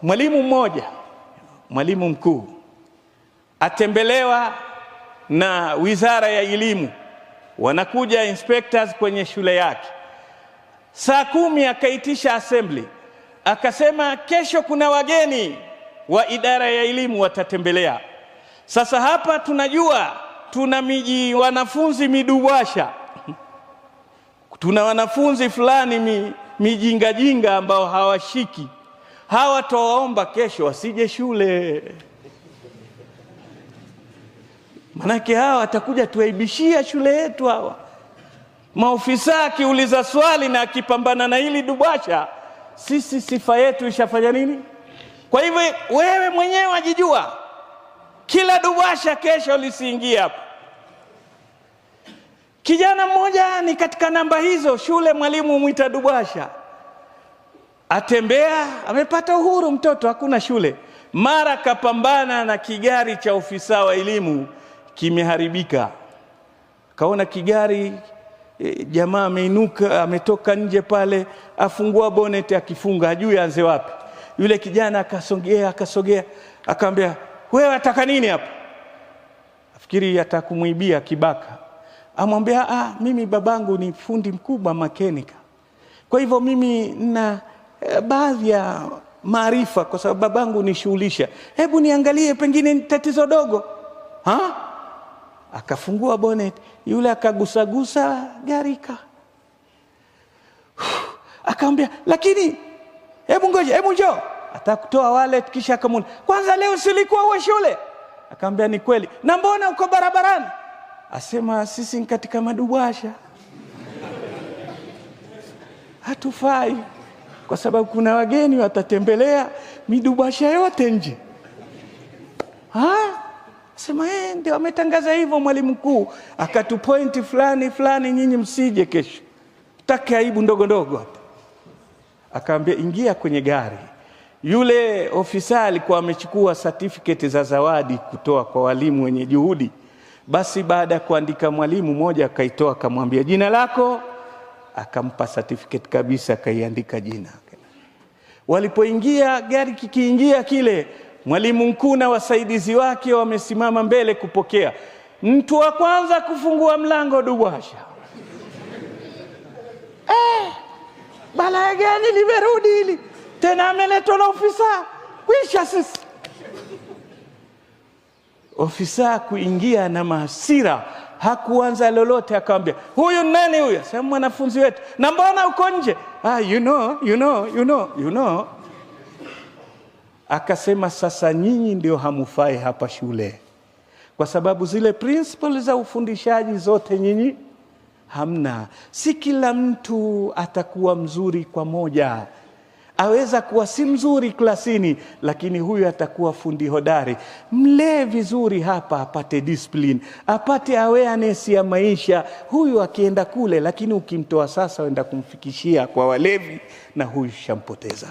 Mwalimu mmoja, mwalimu mkuu, atembelewa na Wizara ya Elimu, wanakuja inspectors kwenye shule yake. Saa 10 akaitisha assembly, akasema kesho kuna wageni wa idara ya elimu watatembelea. Sasa hapa tunajua tuna miji wanafunzi midubwasha, tuna wanafunzi fulani mijingajinga ambao hawashiki, hawa twawaomba kesho wasije shule, manake hawa watakuja tuaibishia shule yetu. Hawa maofisa akiuliza swali na akipambana na hili dubwasha, sisi sifa yetu ishafanya nini? Kwa hivyo wewe mwenyewe wajijua, kila dubwasha kesho lisiingie hapa. Kijana mmoja ni katika namba hizo shule, mwalimu mwita dubwasha, atembea, amepata uhuru mtoto, hakuna shule. Mara kapambana na kigari cha ofisa wa elimu kimeharibika, kaona kigari jamaa ameinuka, ametoka nje pale, afungua bonnet, akifunga hajui aanze wapi. Yule kijana akasogea, akasogea, akamwambia wewe ataka nini hapa? Afikiri atakumuibia kibaka. Amwambia mimi babangu ni fundi mkubwa makenika, kwa hivyo mimi na baadhi ya maarifa, kwa sababu babangu nishughulisha, hebu niangalie, pengine ni tatizo dogo. Ha? Akafungua bonnet, yule akagusagusa gari ka, akamwambia lakini hebu ngoja, hebu njoo. Atakutoa wallet, kisha akamwona, kwanza leo silikuwa uwe shule? Akamwambia ni kweli. Na mbona uko barabarani? Asema sisi ni katika madubwasha, hatufai, kwa sababu kuna wageni watatembelea midubwasha yote nje. Ha? Asema ndio ametangaza hivyo mwalimu mkuu, akatupointi fulani fulani, nyinyi msije kesho, take aibu ndogo ndogo hapa. Akaambia ingia kwenye gari. Yule ofisa alikuwa amechukua certificate za zawadi kutoa kwa walimu wenye juhudi. Basi baada ya kuandika mwalimu mmoja akaitoa, akamwambia jina lako, akampa certificate kabisa, akaiandika jina. Walipoingia gari, kikiingia kile, mwalimu mkuu na wasaidizi wake wamesimama mbele kupokea. Mtu wa kwanza kufungua mlango dubwasha. Balaa gani limerudi hili tena, ameletwa na ofisa. Kwisha sisi. Ofisa kuingia na mahasira, hakuanza lolote, akamwambia huyu nani huyu? Sema mwanafunzi wetu. Na mbona uko nje? You know, you know, you know, you know. Akasema sasa nyinyi ndio hamufai hapa shule, kwa sababu zile principles za ufundishaji zote nyinyi hamna. Si kila mtu atakuwa mzuri kwa moja. Aweza kuwa si mzuri klasini, lakini huyu atakuwa fundi hodari. Mlee vizuri hapa, apate discipline, apate awareness ya maisha. Huyu akienda kule, lakini ukimtoa sasa uenda kumfikishia kwa walevi, na huyu shampoteza.